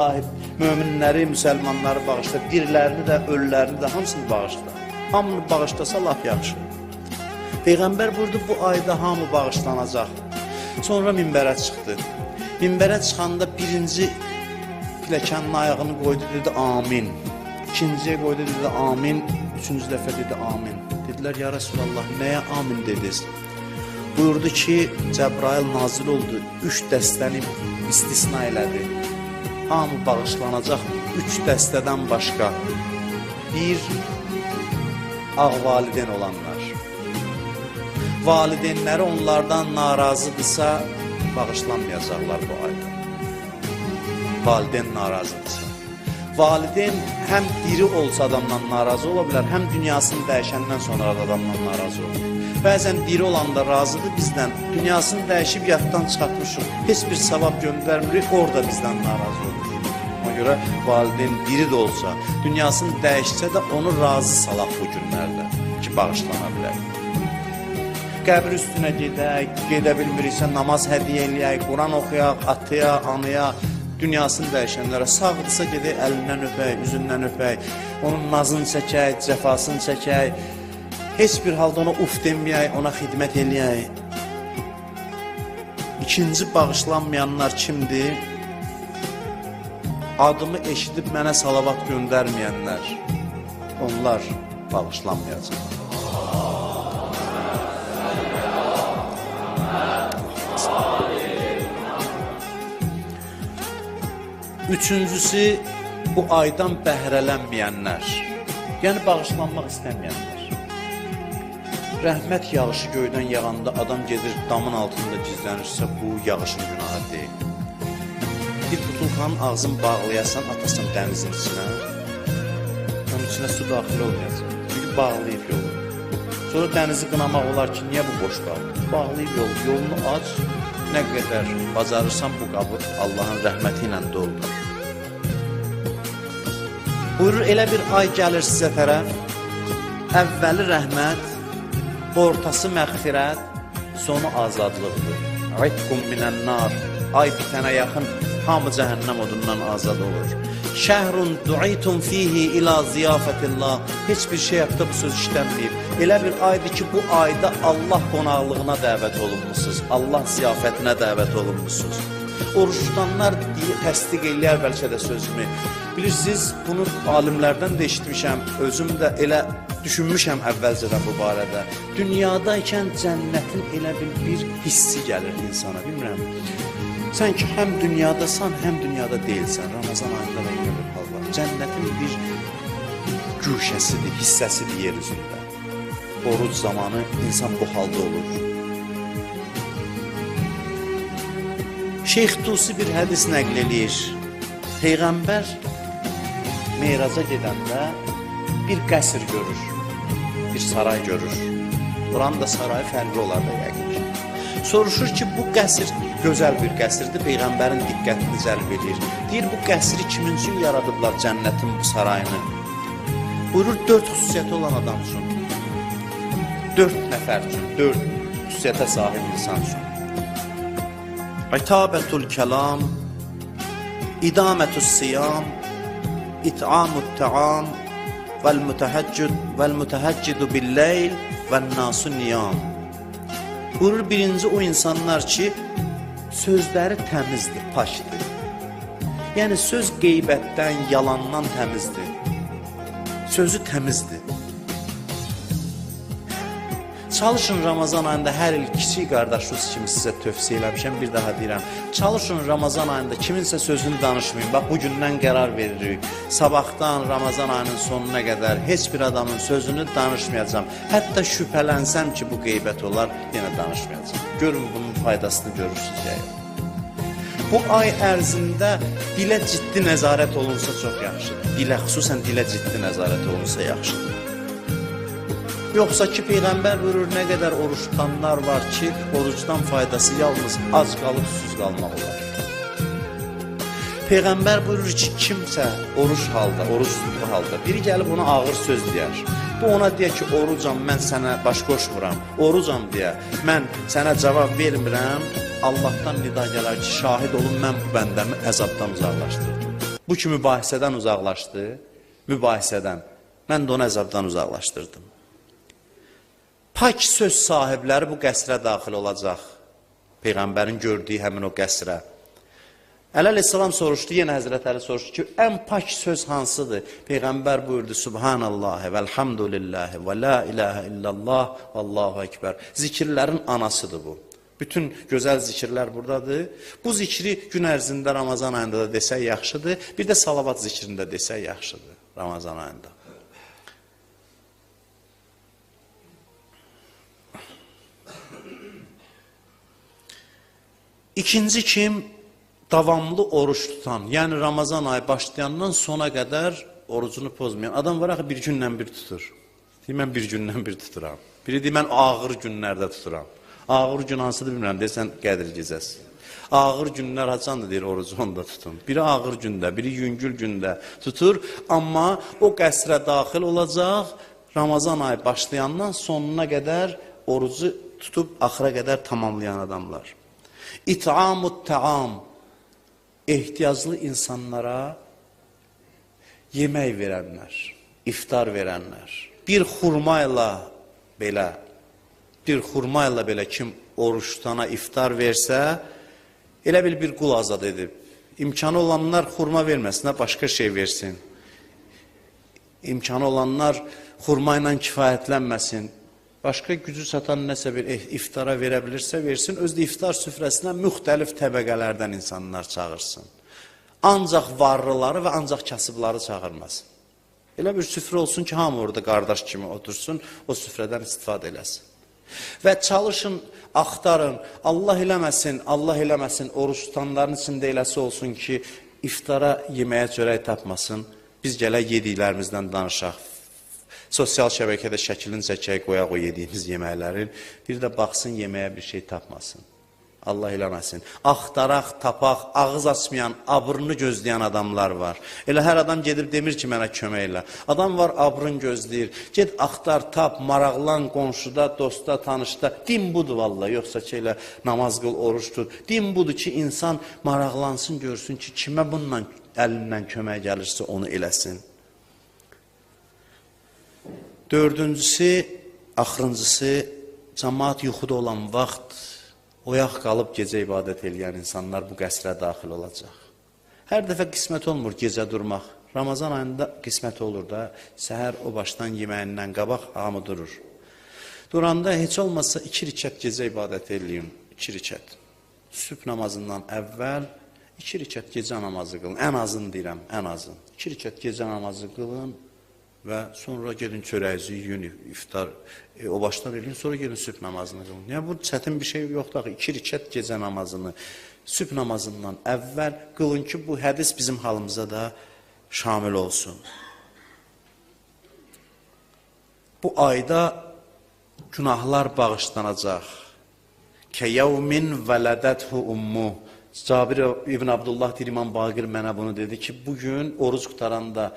İlahi, möminləri, müsəlmanları bağışla, dirilərini də, ölülərini də, hamısını bağışla. Hamını bağışlasa lap yaxşı. Peyğəmbər buyurdu, bu ayda hamı bağışlanacaq. Sonra minbərə çıxdı. Minbərə çıxanda birinci pilləkənin ayağını qoydu, dedi amin. İkinciyə qoydu, dedi amin. Üçüncü dəfə dedi amin. Dedilər, ya Rəsulallah, nəyə amin dediniz? Buyurdu ki, Cəbrail nazil oldu, 3 dəstəni istisna elədi. Hamı bağışlanacaq 3 dəstədən başqa. Bir, ağ valideyn olanlar. Valideynləri onlardan narazıdırsa, bağışlanmayacaqlar bu ayda. Valideyn narazıdırsa. Valideyn həm diri olsa adamdan narazı ola bilər, həm dünyasını dəyişəndən sonra da adamdan narazı olur. Bəzən diri olanda razıdır bizdən, dünyasını dəyişib yaddan çıxartmışıq, heç bir savab göndərmirik, orada bizdən narazı olur. Ona görə valideyn diri də olsa, dünyasını dəyişsə də onu razı salaq bu günlərdə ki, bağışlana bilər. Qəbir üstünə gedək, gedə bilmiriksə namaz hədiyyə eləyək, Quran oxuyaq, ataya, anaya, dünyasını dəyişənlərə sağdırsa gedək, əlindən öpək, üzündən öpək, onun nazını çəkək, cəfasını çəkək, heç bir halda ona uf deməyək, ona xidmət eləyək. İkinci bağışlanmayanlar kimdir? Adımı eşidib mənə salavat göndərməyənlər, onlar bağışlanmayacaq. Üçüncüsü, bu aydan bəhrələnməyənlər, yəni bağışlanmaq istəməyənlər. Rəhmət yağışı göydən yağanda adam gedir damın altında gizlənirsə, bu yağışın günahı deyil. Bir butulkanın ağzını bağlayasan, atasan dənizin içinə, onun içinə su daxil olmayacaq. Çünki bağlayıb yolu. Sonra dənizi qınamaq olar ki, niyə bu boş qaldı? Bağlayıb yolu, yolunu aç, nə qədər bacarırsan bu qabı Allahın rəhməti ilə doldur. Buyurur, elə bir ay gəlir sizə tərəf, əvvəli rəhmət, ortası məğfirət, sonu azadlıqdır. İtqum minən-nar, ay bitənə yaxın hamı cəhənnəm odundan azad olur. Şəhrun duitum fihi ila ziyafətillah. Heç bir şey haqda bu söz işlənməyib. Elə bir aydır ki, bu ayda Allah qonaqlığına dəvət olunmuşsunuz. Allah ziyafətinə dəvət olunmuşsunuz. Oruc tutanlar təsdiq eləyər bəlkə də sözümü. Bilirsiniz, bunu alimlərdən də eşitmişəm, özüm də elə düşünmüşəm əvvəlcədən bu barədə. Dünyadaykən cənnətin elə bir hissi gəlir insana, bilmirəm. Sən ki, həm dünyadasan, həm dünyada deyilsən. Ramazan ayında da elə bir hal var. Cənnətin bir güşəsidir, hissəsidir yer üzündə. Oruc zamanı insan bu halda olur. Şeyx Tusi bir hədis nəql eləyir. Peyğəmbər Meyraca gedəndə bir qəsr görür, bir saray görür. Buranın da sarayı fərqli olar da yəqin ki. Soruşur ki, bu qəsr gözəl bir qəsrdir, Peyğəmbərin diqqətini cəlb edir. Deyir, bu qəsri kimin üçün yaradıblar cənnətin bu sarayını? Buyurur, 4 xüsusiyyəti olan adam üçün. 4 nəfər üçün, 4 xüsusiyyətə sahib insan üçün. İtabətul kəlam, idamətus siyam, it'amut ta'am, vəl-mütəhəccidu billeyl vən-nasu niyam. Buyurur, birinci o insanlar ki, sözləri təmizdir, pakdır. Yəni söz qeybətdən, yalandan təmizdir. Sözü təmizdir. Çalışın Ramazan ayında hər il kiçik qardaşınız kimi sizə tövsiyə eləmişəm, bir daha deyirəm. Çalışın Ramazan ayında kiminsə sözünü danışmayın. Bax, bugündən qərar veririk. Sabahdan Ramazan ayının sonuna qədər heç bir adamın sözünü danışmayacağam. Hətta şübhələnsəm ki, bu qeybət olar, yenə danışmayacağam. Görün, bunun faydasını görürsünüz yəqin. Bu ay ərzində dilə ciddi nəzarət olunsa çox yaxşıdır. Dilə, xüsusən dilə ciddi nəzarət olunsa yaxşıdır. Yoxsa ki, Peyğəmbər buyurur, nə qədər oruc tutanlar var ki, orucdan faydası yalnız ac qalıb susuz qalmaq olar. Peyğəmbər buyurur ki, kimsə oruc halda, oruc tutduğu halda biri gəlib ona ağır söz deyər. Bu ona deyər ki, orucam, mən sənə baş qoşmuram, orucam deyə, mən sənə cavab vermirəm. Allahdan nida gələr ki, şahid olun, mən bu bəndəmi əzabdan uzaqlaşdırdım. Bu ki mübahisədən uzaqlaşdı, mübahisədən. Mən də onu əzabdan uzaqlaşdırdım. Pak söz sahibləri bu qəsrə daxil olacaq. Peyğəmbərin gördüyü həmin o qəsrə. Əli əleyhissalam soruşdu, yenə Həzrət Əli soruşdu ki, ən pak söz hansıdır? Peyğəmbər buyurdu, Subhanallah vəlhamdülillahi və la ilahə illallah vallahu əkbər. Zikirlərin anasıdır bu. Bütün gözəl zikirlər buradadır. Bu zikri gün ərzində Ramazan ayında da desək yaxşıdır. Bir də salavat zikrində desək yaxşıdır Ramazan ayında. İkinci kim? Davamlı oruç tutan, yəni Ramazan ayı başlayandan sona qədər orucunu pozmayan. Adam var axı bir gündən bir tutur. Deyir, mən bir gündən bir tuturam. Biri deyir, mən ağır günlərdə tuturam. Ağır gün hansıdır bilmirəm, deyirsən Qədir gecəsi. Ağır günlər haçandır, deyir, orucu onda tutun. Biri ağır gündə, biri yüngül gündə tutur. Amma o qəsrə daxil olacaq, Ramazan ayı başlayandan sonuna qədər orucu tutub axıra qədər tamamlayan adamlar. İt'amut ta'am, ehtiyaclı insanlara yemək verənlər, iftar verənlər. Bir xurmayla belə, bir xurmayla belə kim oruç tutana iftar versə, elə bil bir qul azad edib. İmkanı olanlar xurma verməsin, başqa şey versin. İmkanı olanlar xurma ilə kifayətlənməsin. Başqa gücü çatan nəsə bir iftara verə bilirsə versin, özü də iftar süfrəsinə müxtəlif təbəqələrdən insanlar çağırsın. Ancaq varlıları və ancaq kasıbları çağırmasın. Elə bir süfrə olsun ki, hamı orada qardaş kimi otursun, o süfrədən istifadə eləsin. Və çalışın, axtarın, Allah eləməsin, Allah eləməsin, oruç tutanların içində eləsi olsun ki, iftara yeməyə çörək tapmasın, biz gələk yediklərimizdən danışaq. Sosial şəbəkədə şəklini çəkək, qoyaq o yediyimiz yeməklərin. Bir də baxsın, yeməyə bir şey tapmasın. Allah eləməsin. Axtaraq, tapaq, ağız açmayan, abrını gözləyən adamlar var. Elə hər adam gedib demir ki, mənə kömək elə. Adam var, abrın gözləyir. Get, axtar, tap, maraqlan qonşuda, dostda, tanışda. Din budur vallahi, yoxsa ki, elə namaz qıl, oruç tut. Din budur ki, insan maraqlansın, görsün ki, kimə bununla əlindən kömək gəlirsə onu eləsin. Dördüncüsü, axırıncısı, cəmaat yuxuda olan vaxt oyaq qalıb gecə ibadət eləyən insanlar bu qəsrə daxil olacaq. Hər dəfə qismət olmur gecə durmaq. Ramazan ayında qismət olur da, səhər o başdan yeməyindən qabaq hamı durur. Duranda heç olmazsa 2 rükət gecə ibadət eləyin, 2 rükət. Sübh namazından əvvəl 2 rükət gecə namazı qılın. Ən azını deyirəm, ən azın. 2 rükət gecə namazı qılın. Və sonra gedin çörəyizi yiyin, iftar, o başdan eləyin, sonra gedin sübh namazını qılın. Yəni, bu çətin bir şey yoxdur axı, 2 rükət gecə namazını sübh namazından əvvəl qılın ki, bu hədis bizim halımıza da şamil olsun. Bu ayda günahlar bağışlanacaq. Kəyəvmin vələdəthu ummu. Cabir İbn Abdullah deyir, İmam Baqir mənə bunu dedi ki, bugün oruc qutaranda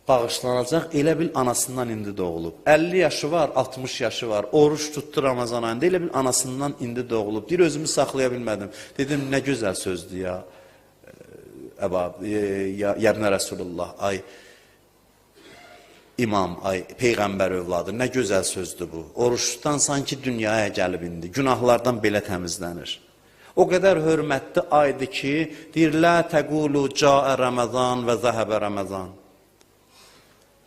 bağışlanacaq, elə bil anasından indi doğulub. 50 yaşı var, 60 yaşı var, oruç tutdu Ramazan ayında, elə bil anasından indi doğulub. Deyir, özümü saxlaya bilmədim. Dedim, nə gözəl sözdür ya, ya Rəsulullah, ay imam, ay peyğəmbər övladı, nə gözəl sözdür bu. Oruçdan sanki dünyaya gəlib indi, günahlardan belə təmizlənir. O qədər hörmətli aydır ki, deyir, lə təqulu caə Ramazan və zəhəbə Ramazan.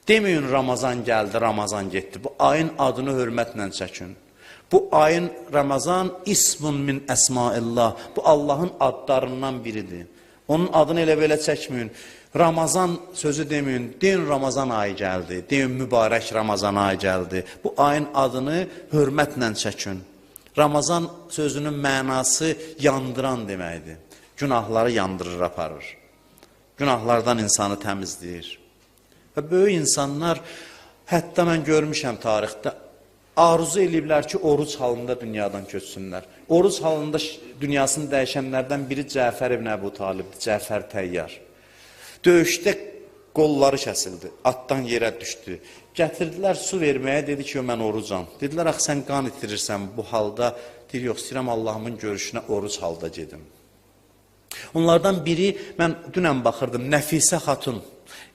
Deməyin Ramazan gəldi, Ramazan getdi. Bu ayın adını hörmətlə çəkin. Bu ayın Ramazan ismun min əsmaillah. Bu Allahın adlarından biridir. Onun adını elə belə çəkməyin. Ramazan sözü deməyin. Deyin Ramazan ayı gəldi. Deyin mübarək Ramazan ayı gəldi. Bu ayın adını hörmətlə çəkin. Ramazan sözünün mənası yandıran deməkdir. Günahları yandırır, aparır. Günahlardan insanı təmizləyir. Və böyük insanlar, hətta mən görmüşəm tarixdə, arzu eləyiblər ki, oruc halında dünyadan köçsünlər. Oruc halında dünyasını dəyişənlərdən biri Cəfər ibn Əbu Talibdir, Cəfər Təyyar. Döyüşdə qolları kəsildi, atdan yerə düşdü. Gətirdilər su verməyə, dedi ki, mən orucam. Dedilər, axı sən qan itirirsən bu halda. Deyir, yox, istəyirəm Allahımın görüşünə oruc halda gedim. Onlardan biri, mən dünən baxırdım, Nəfisə Xatun,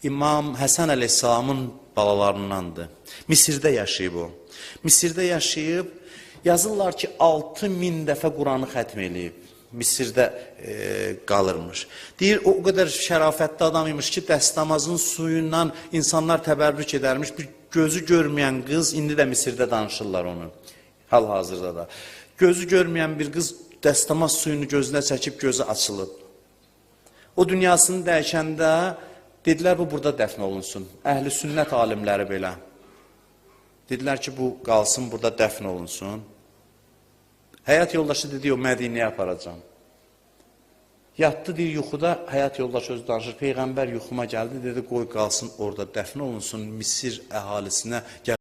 İmam Həsən əleyhissalamın balalarındandır. Misirdə yaşayıb o. Misirdə yaşayıb, yazırlar ki, 6000 dəfə Quranı xətm eləyib. Misirdə qalırmış. Deyir, o qədər şərafətli adam imiş ki, dəstəmazın suyundan insanlar təbərrük edərmiş. Bir gözü görməyən qız, indi də Misirdə danışırlar onu, hal-hazırda da. Gözü görməyən bir qız dəstəmaz suyunu gözünə çəkib gözü açılıb. O dünyasını dəyişəndə dedilər, bu burada dəfn olunsun. Əhl-i sünnət alimləri belə. Dedilər ki, bu qalsın burada dəfn olunsun. Həyat yoldaşı dedi, o Mədinəyə aparacam. Yatdı, deyir, yuxuda, həyat yoldaşı özü danışır. Peyğəmbər yuxuma gəldi, dedi, qoy qalsın orada dəfn olunsun, Misir əhalisinə gəl.